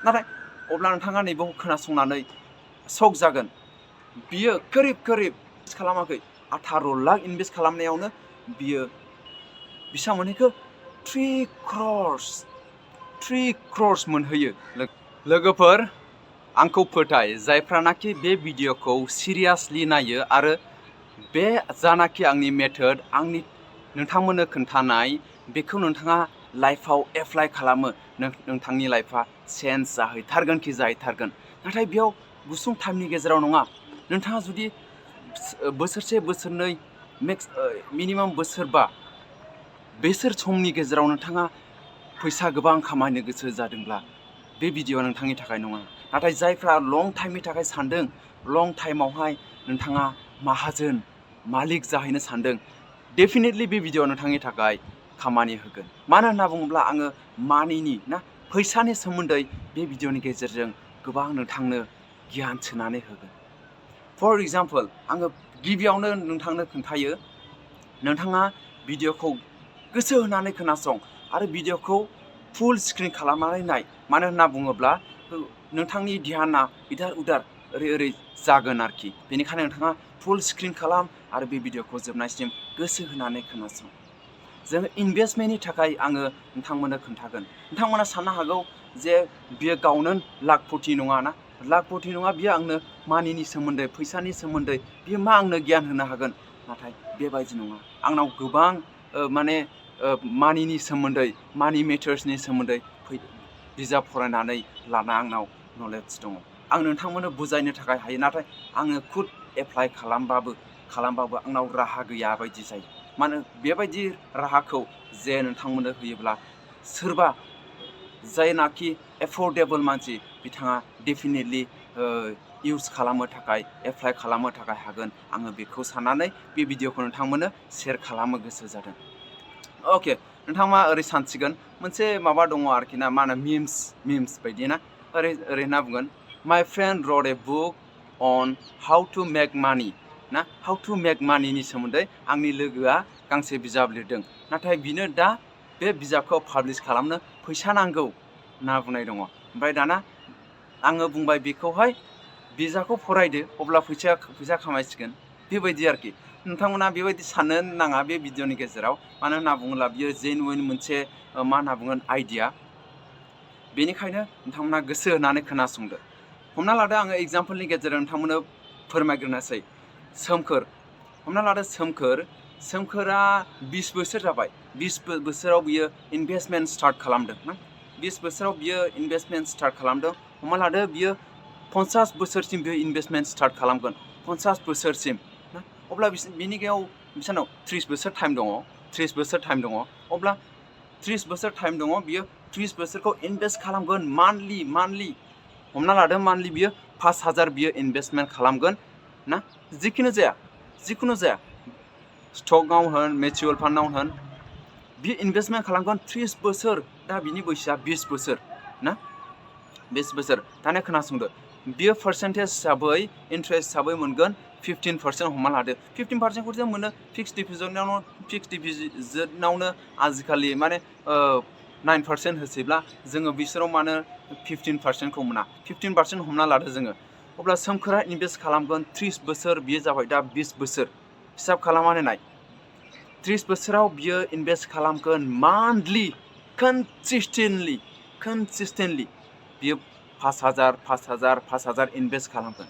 नाथाय अब्ला नोंथाङा नैबेखौ खोनासंनानै शक जागोन बियो करिब खालामाखै 18 लाख इनभेस्ट खालामनायावनो बियो बेसेबां मोनहैखो 3 crores मोनहैयो लोगोफोर आंखौ फोथाय जायफ्रानाखि बे भिडिअखौ सिरियासलि नायो आरो बे जानाखि आंनि मेथड आंनि नोंथांमोननो खोन्थानाय बेखौ नोंथाङा लाइफआव एप्लाइ खालामो नोंथांनि लाइफआ चेन्ज जाहैथारगोन नाथाय बेयाव गुसुं टाइमनि गेजेराव नङा नोंथाङा जुदि बोसोरसे बोसोरनै मिनिमाम बोसोरबा बेसोर समनि गेजेराव नोंथाङा फैसा गोबां खामायनो गोसो जादोंब्ला बे भिडिअआ नोंथांनि थाखाय नङा नाथाय जायफ्रा लं टाइमनि थाखाय सानदों लं टाइमावहाय नोंथाङा माहाजोन मालिक जाहैनो सानदों डेफिनेटलि बे भिडिअआ नोंथांनि थाखाय खामानि होगोन मानो होनना बुङोब्ला आङो मानिनि फैसानि सोमोन्दै बे भिडिअनि गेजेरजों गोबां नोंथांनो गियान सोनानै होगोन फर एग्जाम्पल आङो गिबियावनो नोंथांनो खोन्थायो नोंथाङा भिडिअखौ गोसो होनानै खोनासं आरो भिडिअखौ फुल स्क्रिन खालामनानै नाय मानो होनना बुङोब्ला नोंथांनि ध्याना इधार उधार ओरै जागोन आरोखि बेनिखायनो नोंथाङा फुल स्क्रिन खालाम आरो बे भिडिअखौ जोबनायसिम गोसो होनानै खोनासं जों इनभेस्टमेन्टनि थाखाय आङो नोंथांमोननो खोन्थागोन नोंथांमोना साननो हागौ जे बियो गावनो लाखपति नङा लाखपति नङा बियो आंनो मानिनि सोमोन्दै फैसानि सोमोन्दै बियो मा आंनो गियान होनो हागोन नाथाय बेबायदि नङा आंनाव गोबां मानिनि सोमोन्दै मानि मेटार्सनि सोमोन्दै बिजाब फरायनानै लाना आंनाव नलेज दङ आं नोंथांमोननो बुजायनो थाखाय हायो नाथाय आङो खुद एप्लाइ खालामबाबो आंनाव राहा गैया बायदि जायो मानो बेबायदि राहाखौ जे नोंथांमोननो होयोब्ला सोरबा जायनाखि एफर्डेबल मानसि बिथाङा डेफिनेटलि इउज खालामनो थाखाय एप्लाइ खालामनो थाखाय हागोन आङो बेखौ साननानै बे भिडिअखौ नोंथांमोननो शेयार खालामनो गोसो जादों अके नोंथाङा ओरै सानसिगोन मोनसे माबा दङ आरोखि ना मा होनो मिम्स बायदि ना ओरै होनना बुंगोन my friend wrote a book on how to make money ना हाउ टु मेक मानिनि सोमोन्दै आंनि लोगोआ गांसे बिजाब लिरदों नाथाय बिनो दा बे बिजाबखौ पाब्लिश खालामनो फैसा नांगौ होनना बुंनाय दङ ओमफ्राय दाना आङो बुंबाय बेखौहाय बिजाबखौ फरायदो अब्ला फैसा खामायसिगोन बेबायदि आरोखि नोंथांमोना बेबायदि साननो नाङा बे भिडिअनि गेजेराव मानो होनना बुङोब्ला बियो जेनुइन मोनसे मा होनना बुंगोन आइडिया बेनिखायनो नोंथांमोना गोसो होनानै खोनासंदो हमना लादो आङो एग्जाम्पलनि गेजेरजों नोंथांमोननो फोरमायग्रोनोसै सोमखोर हमना लादो सोमखोरा 20 बोसोर जाबाय 20 बोसोराव बियो इनभेस्टमेन्ट स्टार्ट खालामदों ना 20 बोसोराव बियो इनभेस्टमेन्ट स्टार्ट खालामदों हमना लादो बियो 50 बोसोरसिम बियो इनभेस्टमेन्ट स्टार्ट खालामगोन 50 बोसोरसिम ना अब्ला बिनि गेजेराव बिसोरनाव 30 बोसोर टाइम दङ अब्ला 30 बोसोर टाइम दङ बियो 30 बोसोरखौ इनभेस्ट खालामगोन मान्थलि हमना लादों मान्थलि बियो 5000 बियो इनभेस्टमेन्ट खालामगोन ना जिखुनु जाया स्टकआव होन मिउचुवेल फान्डआव होन बियो इनभेस्टमेन्ट खालामगोन 30 बोसोर दा बिनि बैसोआ 20 बोसोर ना 20 बोसोर दानिया खोनासंदो बियो पार्सेन्टेज हिसाबै इन्ट्रेस्ट हिसाबै मोनगोन 15% हमना लादो 15%खौ जों मोनो फिक्स डिप'जिटनावनो आजिखालि माने 9% होसैब्ला जोङो बिसोराव मानो 15%खौ मोना 15% हमना लादो जोङो अब्ला सोमखोरा इनभेस्ट खालामगोन 30 बोसोर बियो जाबाय दा 20 बोसोर हिसाब खालामनानै नाय 30 बोसोराव बियो इनभेस्ट खालामगोन मान्थलि कनसिस्टेन्टलि बियो 5000 इनभेस्ट खालामगोन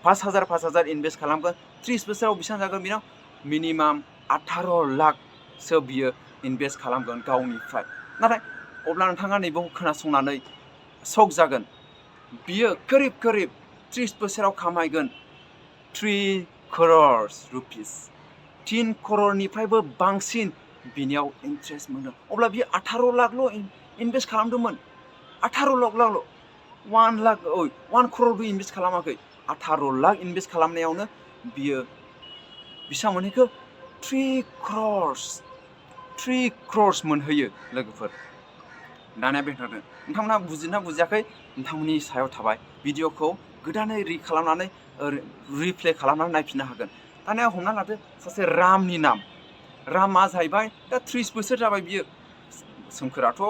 5000 इनभेस्ट खालामगोन 30 बोसोराव बेसेबां जागोन बेनाव मिनिमाम 18 लाखसो बियो इनभेस्ट खालामगोन गावनिफ्राय नाथाय अब्ला नोंथाङा नैबेखौ खोनासंनानै शक जागोन बियो करिब 30 बोसोराव खामायगोन 3 crores रुपिस 3 crorनिफ्रायबो बांसिन बिनियाव इन्ट्रेस्ट मोनो अब्ला बियो 18 लाखल' इनभेस्ट खालामदोंमोन 18 लाखल' 1 crorबो इनभेस्ट खालामाखै 18 लाख इनभेस्ट खालामनायावनो बियो बेसेबां मोनहैखो 3 crores मोनहैयो लोगोफोर दानिया बेखारनो नोंथांमोना बुजिना बुजियाखै नोंथांमोननि सायाव थाबाय भिडिअखौ गोदानै रिप्ले खालामनानै नायफिननो हागोन दानिया हमना लादो सासे रामा जाहैबाय दा 30 बोसोर जाबाय बियो सोमखोराथ'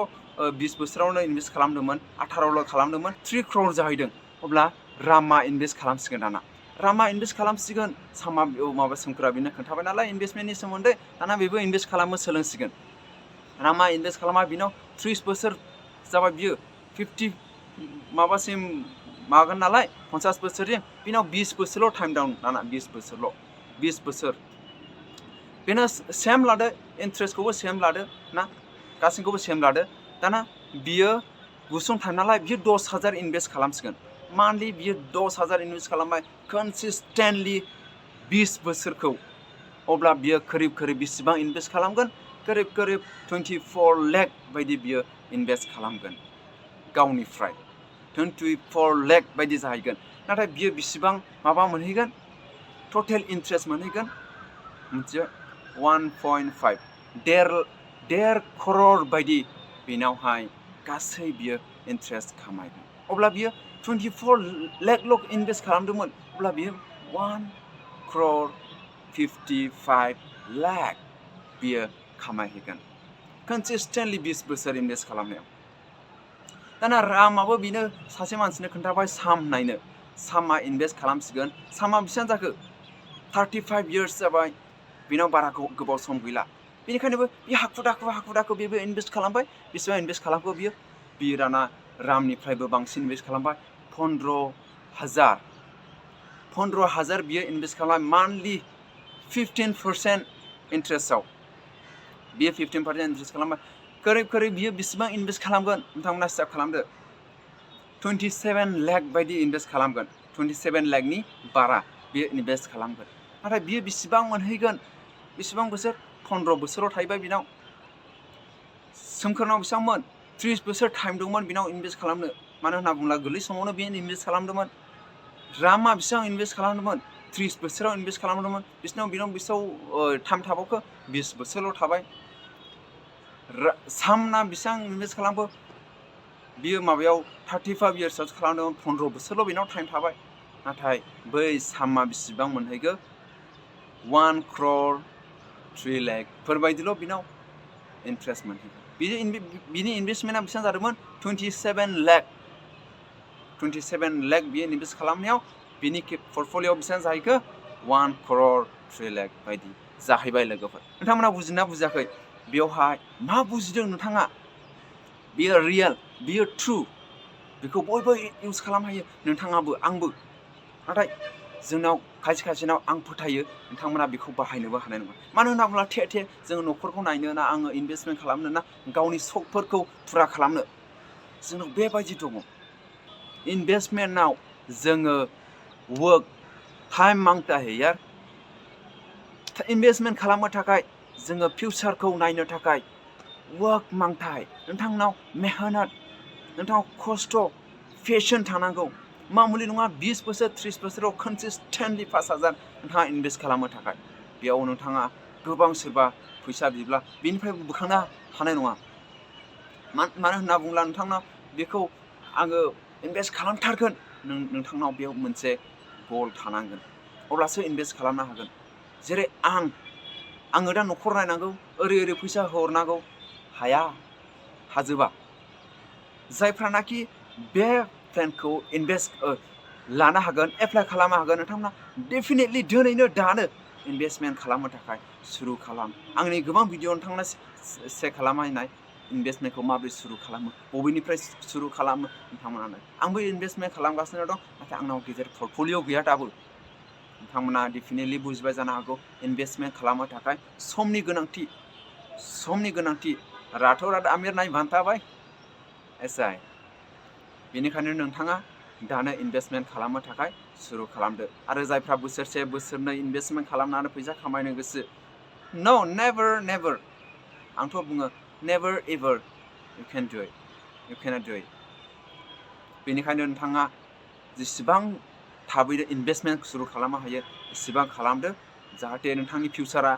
20 बोसोरावनो इनभेस्ट खालामदोंमोन 18 खालामदोंमोन 3 crore जाहैदों अब्ला रामा इनभेस्ट खालामसिगोन दाना रामा इनभेस्ट खालामसिगोन सामा माबा सोमखोरा बेनो खोन्थाबाय नालाय इनभेस्टमेन्टनि सोमोन्दै दाना बेबो इनभेस्ट खालामनो सोलोंसिगोन रामा इनभेस्ट खालामा बिनाव 30 बोसोर जाबाय बियो 50 माबासिम मागोन नालाय 50 बोसोरजों बिनाव 20 बोसोरल' टाइम डाउन दाना 20 बोसोरल' 20 बोसोर बेनो सेम लादो इन्ट्रेस्टखौबो सेम लादो ना गासैखौबो सेम लादो दाना बियो गुसुं टाइम नालाय बियो 10,000 इनभेस्ट खालामसिगोन मान्थलि बियो 10,000 इनभेस्ट खालामबाय कनसिस्टेन्टलि 20 बोसोरखौ अब्ला बियो करीब बेसेबां इनभेस्ट खालामगोन करीब 24 लाख बायदि बियो इनभेस्ट खालामगोन गावनिफ्राय 24 लाख बायदि जाहैगोन नाथाय बियो बेसेबां माबा मोनहैगोन टटेल इन्ट्रेस्ट मोनहैगोन मोनसे 1.5 देर crore बायदि बेनावहाय गासै बियो इन्ट्रेस्ट खामायगोन अब्ला बियो 24 लाखल' इनभेस्ट खालामदोंमोन अब्ला बियो 1.55 crore बियो खामायहैगोन कनसिस्टेन्टलि 20 बोसोर इनभेस्ट खालामनायाव दाना रामाबो बिनो सासे मानसिनो खोन्थाबाय साम नायनो सामा इनभेस्ट खालामसिगोन सामा बेसेबां जाखो 35 years जाबाय बेनाव बारा गोबाव सम गैला बेनिखायनो बे हाखु दाखु बेबो इनभेस्ट खालामबाय बेसेबां इनभेस्ट खालामखो बियो दाना रामनिफ्रायबो बांसिन इनभेस्ट खालामबाय 15,000 बियो इनभेस्ट खालामबाय मान्थलि 15% इन्ट्रेस्टआव बियो 15% इनभेस्ट खालामबाय करीब बियो बेसेबां इनभेस्ट खालामगोन नोंथांमोना हिसाब खालामदो 27 लाख बायदि इनभेस्ट खालामगोन 27 लाखनि बारा बियो इनभेस्ट खालामगोन नाथाय बियो बेसेबां मोनहैगोन बेसेबां बोसोर 15 बोसोराव थाहैबाय बिनाव सोमखोरनाव बेसेबांमोन 30 बोसोर टाइम दंमोन बिनाव इनभेस्ट खालामनो मानो होनना बुङोब्ला गोरलै समावनो बियो इनभेस्ट खालामदोंमोन रामा बेसेबां इनभेस्ट खालामदोंमोन 30 बोसोराव इनभेस्ट खालामदोंमोन बिनाव बेसेबां टाइम थाबावखो 20 बोसोरल' थाबाय सामना बेसेबां इनभेस्ट खालामखो बियो माबायाव 35 yearsआवसो खालामदोंमोन 15 बोसोरल' बेनाव टाइम थाबाय नाथाय बै सामा बेसेबां मोनहैगो 1 crore 3 lakh फोरबायदिल' बिनाव इन्ट्रेस्ट मोनहैगोन बिनि इनभेस्टमेन्टआ बेसेबां जादोंमोन 27 लाख बियो इनभेस्ट खालामनायाव बिनि पर्टफलिय'आव बेसेबां जाहैखो 1 crore 3 lakh बायदि जाहैबाय लोगोफोर नोंथांमोना बुजिना बुजियाखै बेवहाय मा बुजिदों नोंथाङा बियो रियेल बियो ट्रु बेखौ बयबो इउज खालामनो हायो नोंथाङाबो आंबो नाथाय जोंनाव खायसेनाव आं फोथायो नोंथांमोना बेखौ बाहायनोबो हानाय नङा मानो होनना बुङोब्ला जोङो न'खरखौ नायनो ना आङो इनभेस्टमेन्ट खालामनो ना गावनि सकफोरखौ फुरा खालामनो जोंनाव बेबायदि दङ इनभेस्टमेन्टआव जोङो वर्क टाइम मांगता है यार इनभेस्टमेन्ट खालामनो थाखाय जोङो फिउचारखौ नायनो थाखाय वर्क मांगता है नोंथांनाव मेहनत नोंथांनाव खस्थ' पेशन थानांगौ मामुलि नङा 20 बोसोर 30 बोसोराव कनसिस्टेन्टलि 5,000 नोंथाङा इनभेस्ट खालामनो थाखाय बेयाव नोंथाङा गोबां सोरबा फैसा बिब्ला बेनिफ्राय बोखांनो हानाय नङा मानो होनना बुङोब्ला नोंथांनाव बेखौ आङो इनभेस्ट खालामथारगोन नोंथांनाव बेयाव मोनसे गल थानांगोन अब्लासो इनभेस्ट खालामनो हागोन जेरै आङो दा न'खर नायनांगौ ओरै फैसा हरनांगौ हाजोबा जायफ्रानाखि बे प्लेनखौ इनभेस्ट लानो हागोन एप्लाइ खालामनो हागोन नोंथांमोना डेफिनेटलि दिनैनो दानो इनभेस्टमेन्ट खालामनो थाखाय सुरु खालाम आंनि गोबां भिडिअ नोंथांमोना सेयार खालामनाय इनभेस्टमेन्टखौ माबोरै सुरु खालामो बबेनिफ्राय सुरु खालामो नोंथांमोनानो आंबो इनभेस्टमेन्ट खालामगासिनो दं नाथाय आंनाव गेजेर पर्टफलिय' गैया दाबो नोंथांमोना डेफिनेटलि बुजिबाय जानो हागौ इनभेस्टमेन्ट खालामनो थाखाय समनि गोनांथि रात आमिर नाय बान्था बाय ऐसा है बेनिखायनो नोंथाङा दानो इनभेस्टमेन्ट खालामनो थाखाय सुरु खालामदो आरो जायफ्रा बोसोरसे बोसोरनै इनभेस्टमेन्ट खालामनानै फैसा खामायनो गोसो नो नेभार आंथ' बुङो never ever you cannot do it बेनिखायनो नोंथाङा जेसेबां थाबैनो इनभेस्टमेन्ट सुरु खालामनो हायो एसेबां खालामदो जाहाथे नोंथांनि फिउचारा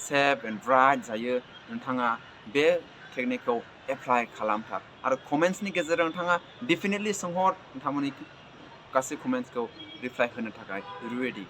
सेफ एन्ड ब्राइट जायो नोंथाङा बे टेकनिकखौ एप्लाइ खालामथार आरो कमेन्ट्सनि गेजेरजों नोंथाङा डेफिनेटलि सोंहर नोंथांमोननि गासै कमेन्ट्सखौ रिप्लाइ होनो थाखाय रेडि